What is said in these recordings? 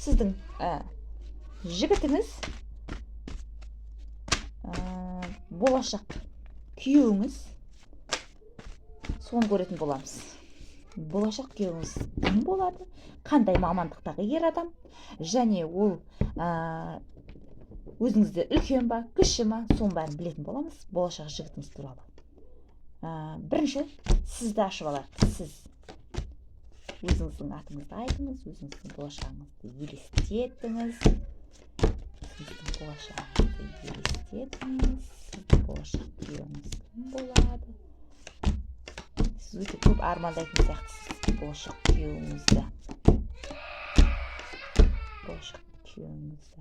Сіздің жігітіңіз, болашақ күйеуіңіз, соны көретін боламыз. Болашақ күйеуіңіз кім болады, қандай мамандықтағы ер адам, және ол өзіңізді үлкен ба, кіші ма, соның бәрін білетін боламыз болашақ жігітіңіз туралы. Бірінші сізді ашып алайық. Сіз өзіңіздің атыңызды айтыңыз, өзіңіздің болашағыңызды елестетіңіз. Сіздің болашағыңызды елестетіңіз. Сіздің болашақ күйеуіңіз кім болады? Сіз өте көп армандайтын сияқтысыз болашақ күйеуіңізді. Болашақ күйеуіңізді.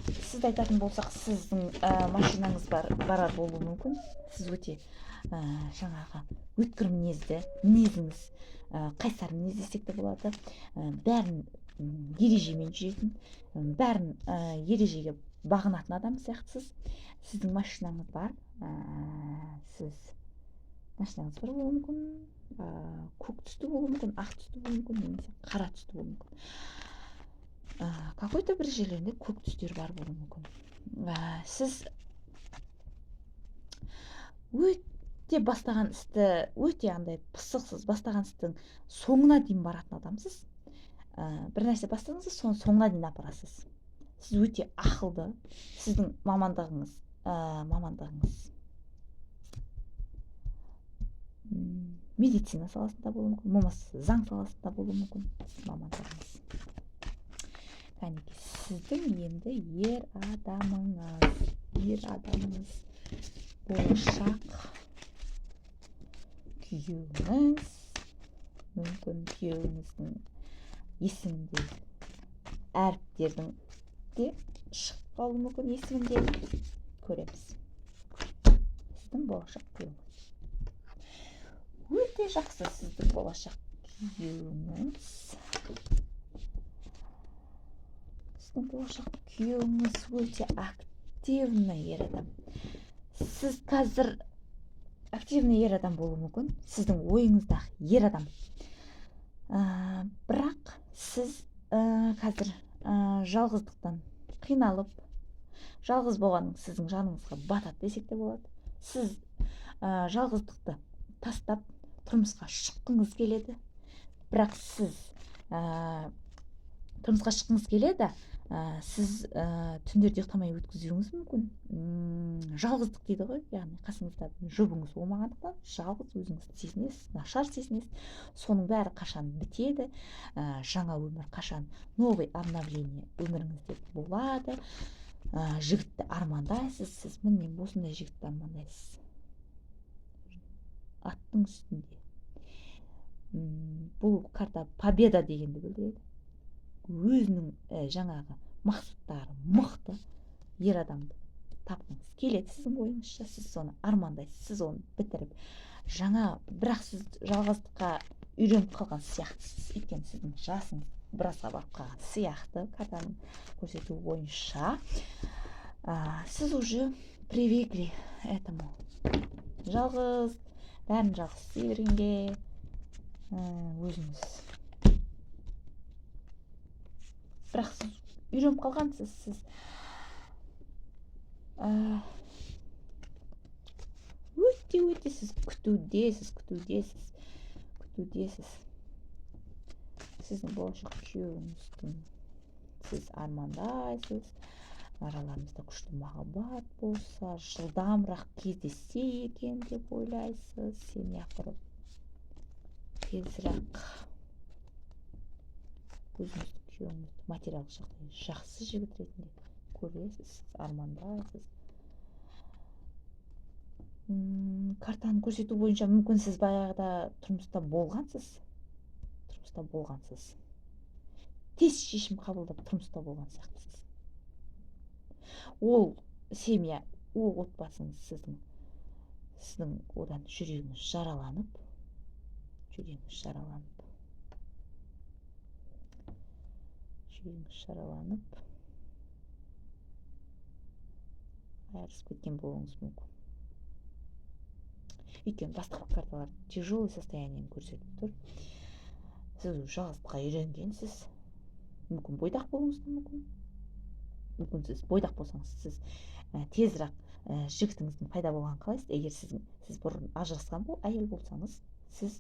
Сізді айтатын болсақ, сіздің машинаңыз барар болуы мүмкін. Сіз өте жаңағы өткір мінезді, мінезіңіз қайсар мінез десек те болады. Бәрін ережемен жүретін, бәрін ережеге бағынатын адам сияқтысыз. Сіздің машинаңыз бар, сіз машинаңыз бар болуы мүмкін, көк түсті болуы мүмкін, ақ түсті болуы мүмкін, немесе қара түсті болуы мүмкін. Какой-то бір жерлерінде көк түстер бар болуы мүмкін. Сіз өте бастаған істі өте андай пысықсыз, бастаған істің соңына дейін баратын адамсыз. Бір нәрсе бастадыңыз, соны соңына дейін апарасыз. Сіз өте ақылды, сіздің мамандығыңыз медицина саласында болуы мүмкін, болмаса заң саласында болуы мүмкін мамандығыңыз. Кәнекей, сіздің енді ер адамыңыз, ер адамыңыз, болашақ күйеуіңіз, мүмкін күйеуіңіздің есімінде әріптердің де шығып қалуы мүмкін есімінде. Көреміз. Сіздің болашақ күйеуіңіз. Өте жақсы сіздің болашақ күйеуіңіз. Сіздің болашақ күйеуіңіз өте активный ер адам. Сіз қазір активный ер адам болуы мүмкін, сіздің ойыңыздағы ер адам. Бірақ сіз қазір жалғыздықтан қиналып, жалғыз болғаның сіздің жаныңызға батады десек те болады. Сіз жалғыздықты тастап тұрмысқа шыққыңыз келеді, бірақ сіз тұрмысқа шыққыңыз келеді, сіз түндерде ұйықтамай өткізуіңіз мүмкін. Жалғыздық дейді ғой, яғни қасыңызда жұбыңыз болмағандықтан жалғыз өзіңізді сезінесіз, нашар сезінесіз. Соның бәрі қашан бітеді, жаңа өмір қашан, новый обновление өміріңізде болады. Жігітті армандайсыз, сіз міне осындай жігітті армандайсыз. Аттың үстінде. Бұл карта победа дегенді білдіреді. Өзінің жаңағы мақсаттары мықты ер адамды тапқыңыз келеді сіздің ойыңызша, сіз соны армандайсыз, сіз оны бітіріп жаңа, бірақ сіз жалғыздыққа үйреніп қалған сияқтысыз, өйткені сіздің жасыңыз біразға барып қалған сияқты картаның көрсетуі бойынша. Сіз уже привыкли этому, жалғыз, бәрін жалғыз істей бергенге өзіңіз, бірақ сіз үйреніп қалғансыз, сіз өте өте сіз күтудесіз, күтудесіз, күтудесіз. Сіздің болашақ күйеуіңіздің сіз армандайсыз, араларыңызда күшті махаббат болса, жылдамырақ кездессе екен деп ойлайсыз, семья құрып тезірек өзіңіздің күйеуіңізді материалдық жағдайы жақсы жігіт ретінде көресіз, армандайсыз. Картаны көрсету бойынша мүмкін сіз баяғыда тұрмыста болғансыз, тұрмыста болғансыз, тез шешім қабылдап тұрмыста болған сияқтысыз. Ол семья, ол отбасыңыз сіздің одан жүрегіңіз жараланып, жүрегіңіз жараланып, жүрегіңіз жараланып айырылысып кеткен болуыңыз мүмкін. Өйткені бастапқы карталар тяжелый состояниені көрсетіп тұр. Сіз жалғыздыққа үйренгенсіз. Мүмкін бойдақ болуыңыз да мүмкін. Мүмкін сіз бойдақ болсаңыз, сіз тезірек жігітіңіздің пайда болғанын қалайсыз. Егер сіз бұрын ажырасқан әйел болсаңыз, сіз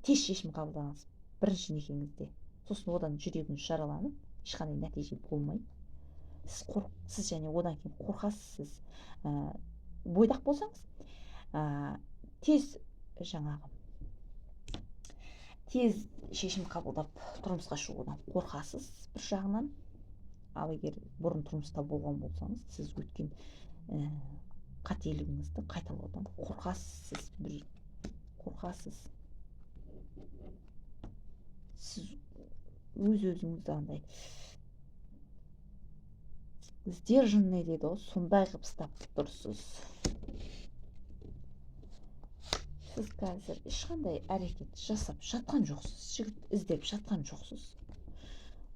тез шешім қабылдаңыз бірінші некеңізде. Сосын одан жүрегіңіз жараланып, ешқандай нәтиже болмай, сіз және одан кейін қорқасыз. Сіз бойдақ болсаңыз, тез жаңағы тез шешім қабылдап тұрмысқа шығудан қорқасыз бір жағынан. Ал егер бұрын тұрмыста болған болсаңыз, сіз өткен қателігіңізді қайталаудан қорқасыз, сіз бір қорқасыз. Сіз өз-өзіңізді андай сдержанный дейді ғой, сондай қылып ұстап тұрсыз. Сіз қазір ешқандай әрекет жасап жатқан жоқсыз, жігіт іздеп жатқан жоқсыз.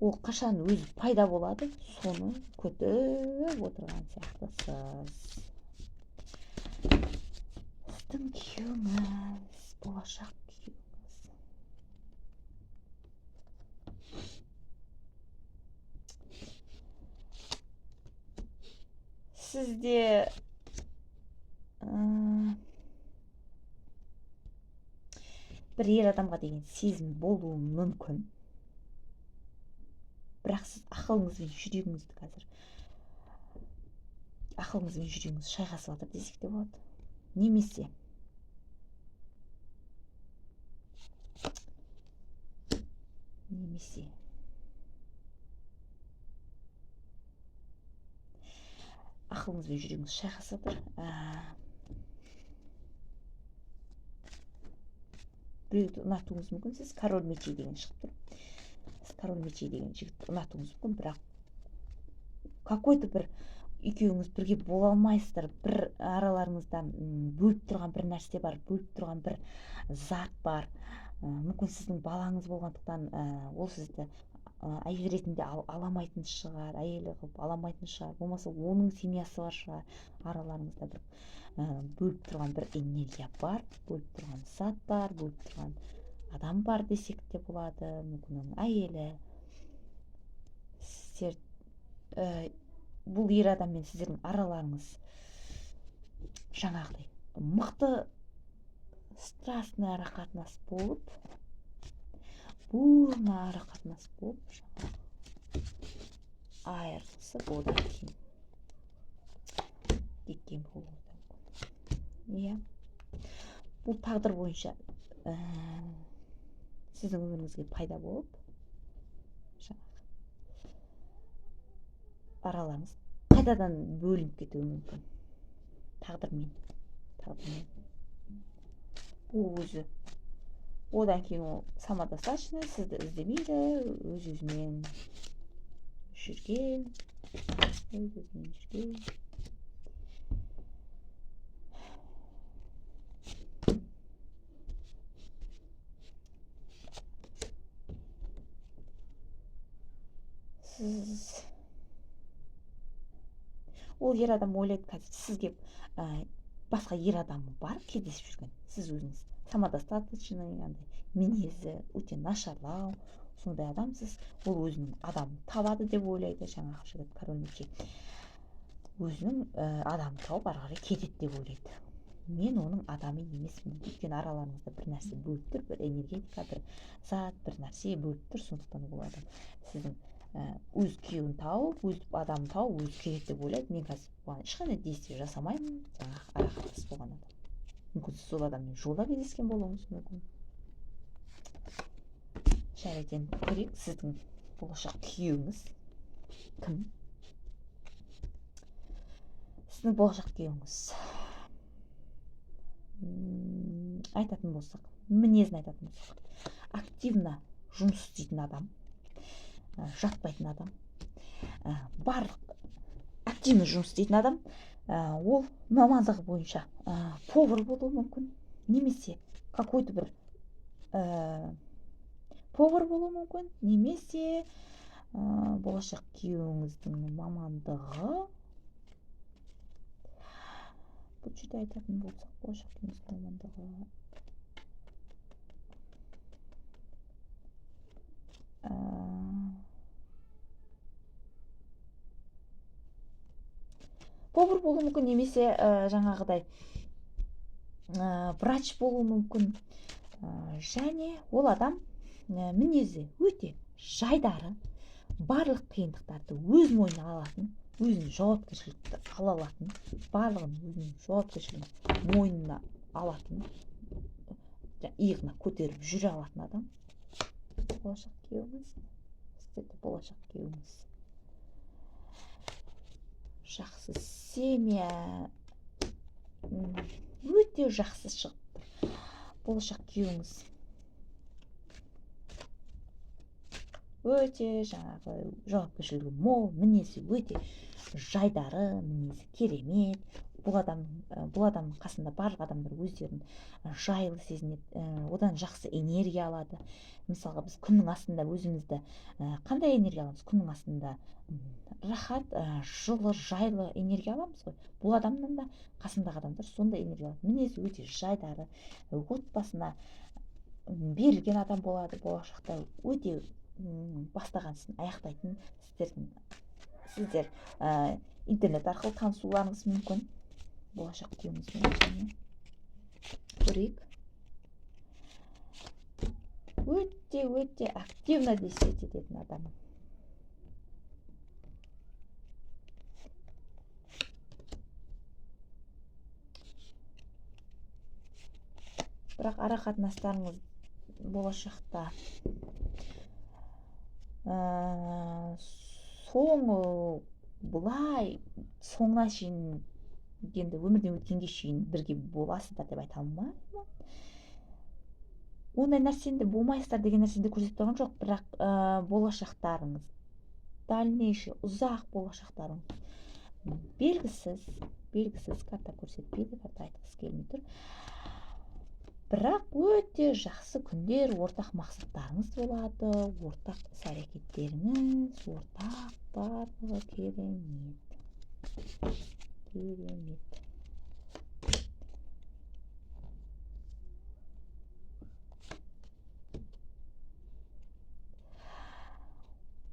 Ол қашан өзі пайда болады, соны күтіп отырған сияқтысыз. Сіздің күйеуіңіз, болашақ күйеуіңіз. Сізде бір ер адамға деген сезім болуы мүмкін. Бірақ сіз ақылыңыз бен жүрегіңізді қазір, ақылыңыз бен жүрегіңіз шайқасып жатыр десек те болады. Немесе ақылыңыз бен жүрегіңіз шайқасып жатыр. Біреуді ұнатуыңыз мүмкін. Сіз король мечей деген шығып тұр. Сіз король мечей деген жігітті ұнатуыңыз мүмкін, бірақ какой-то бір екеуіңіз бірге бола алмайсыздар. Бір араларыңызда бөліп тұрған бір нәрсе бар, бөліп тұрған бір зат бар. Мүмкін сіздің балаңыз болғандықтан, ол сізді әйел ретінде аламайтын шығар, әйел қылып аламайтын шығар, болмаса оның семьясы бар шығар. Араларыңызда бір бөліп тұрған бір энергия бар, бөліп тұрған зат бар, бөліп тұрған адам бар десек те болады. Мүмкін оның әйелі. Сіздер, бұл ер адаммен сіздердің араларыңыз жаңағыдай мықты страстный арақатынас болып, бурный арақатынас болып, жаңағы айырылысып, одан кейін кеткен болуы мүмкін. Иә, бұл тағдыр бойынша сіздің өміріңізге пайда болып, жаңағы араларыңыз қайтадан бөлініп кетуі мүмкін. Тағдырмен. Ол өзі. Одан кейін ол самодостаточный, сізді іздемейді, өз-өзімен жүрген, өз-өзімен жүрген. Сіз ол ер адам ойлайды қазір сізге басқа ер адамы бар кездесіп жүрген. Сіз өзіңіз самодостаточный, андай мінезі өте нашарлау, сондай адамсыз. Ол өзінің адамын табады деп ойлайды, жаңағы жігіт король мечей. Өзінің адамын тауып ары қарай кетеді деп ойлайды. Мен оның адамы емеспін дейді. Өйткені араларыңызда бір нәрсе бөліп тұр, бір энергетика, бір зат, бір нәрсе бөліп тұр. Сондықтан ол адам сіздің өз күйеуін тауып, өз адамын тауып, өзі келеді деп ойлайды. Мен қазір бұған ешқандай действие жасамаймын, жаңағы арақатынас болған адам. Мүмкін сіз сол адаммен жолда кездескен болуыңыз мүмкін. Жарайды, енді көрейік, сіздің болашақ күйеуіңіз кім? Сіздің болашақ күйеуіңіз, айтатын болсақ, мінезін айтатын болсақ, активно жұмыс істейтін адам, жатпайтын адам, барлық активно жұмыс істейтін адам. Ол мамандығы бойынша повар болуы мүмкін, немесе какой-то бір повар болуы мүмкін, немесе болашақ күйеуіңіздің мамандығы. Бұл жерде айтатын болсақ, болашақ күйеуіңіздің мамандығы Повар болуы мүмкін, немесе жаңағыдай врач болуы мүмкін. Және ол адам мінезі өте жайдары, барлық қиындықтарды өз мойнына алатын, өзінің жауапкершілікті ала алатын, барлығын өзінің жауапкершілігін мойнына алатын, иығына көтеріп жүре алатын адам. Болашақ күйеуіңіз, сіздерде болашақ күйеуіңіз. Жақсы семья, өте жақсы шығып тұр болашақ күйеуіңіз. Өте жаңағы жауапкершілігі мол, мінезі өте жайдары, мінезі керемет. Бұл адамның қасында барлық адамдар өздерін жайлы сезінеді, одан жақсы энергия алады. Мысалға, біз күннің астында өзімізді қандай энергия аламыз? Күннің астында рахат, жылы, жайлы энергия аламыз ғой. Бұл адамнан да қасындағы адамдар сондай энергия алады. Мінезі өте жайдары, отбасына берілген адам болады. Болашақта өте бастаған ісін аяқтайтын. Сіздер интернет арқылы танысуларыңыз мүмкін болашақ күйеуіңізбен. Және көрейік. Өте өте активно действовать ететін адам. Бірақ ара қатынастарыңыз болашақта соңы былай соңына шейін, енді өмірден өткенге шейін бірге боласыздар деп айта алмаймын. Ондай нәрсені де болмайсыздар деген нәрсені де көрсетіп тұрған жоқ, бірақ болашақтарыңыз, дальнейший ұзақ болашақтарыңыз белгісіз, белгісіз, карта көрсетпейді, карта айтқысы келмей тұр. Бірақ өте жақсы күндер, ортақ мақсаттарыңыз болады, ортақ іс-әрекеттеріңіз, ортақ барлығы керемет. Керемет.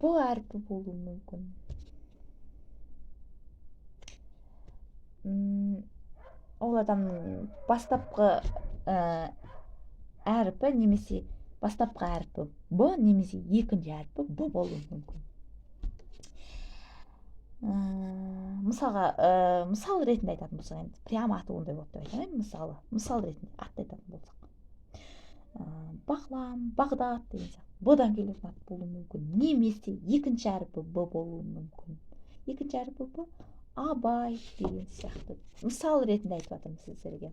Бұл әрпі болуы мүмкін. Ол адамның бастапқы әрпі немесе бастапқы әрпі Б немесе екінші әрпі Б болуы мүмкін. Мысалға, мысал ретінде айтатын болсақ, енді прямо аты ондай болады деп айта алмаймын, мысал ретінде атты айтатын болсақ, Бағлан, Бағдат деген сияқты Б-дан келетін ат болуы мүмкін, немесе екінші әрпі Б болуы мүмкін. Екінші әрпі Б, Абай деген сияқты. Мысал ретінде айтып жатырмын сіздерге,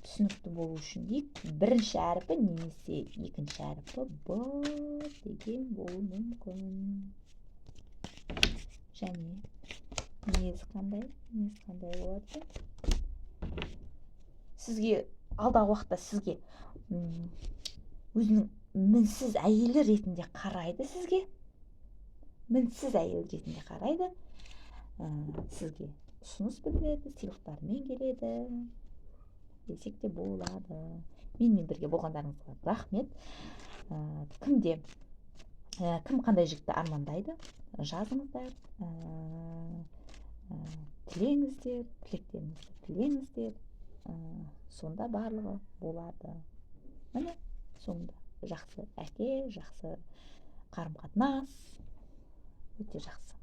түсінікті болу үшін. Бірінші әрпі немесе екінші әрпі Б деген болуы мүмкін. Және мінезі қандай? Мінезі қандай болады? Сізге алдағы уақытта сізге өзінің мінсіз әйелі ретінде қарайды, сізге мінсіз әйел ретінде қарайды, сізге ұсыныс білдіреді, сыйлықтармен келеді десек те болады. Менімен бірге болғандарыңызға рахмет. Кім қандай жігітті армандайды, жазыңыздар, тілеңіздер, тілектеріңізді тілеңіздер, сонда барлығы болады. Міне, соңында жақсы әке, жақсы қарым-қатынас, өте жақсы.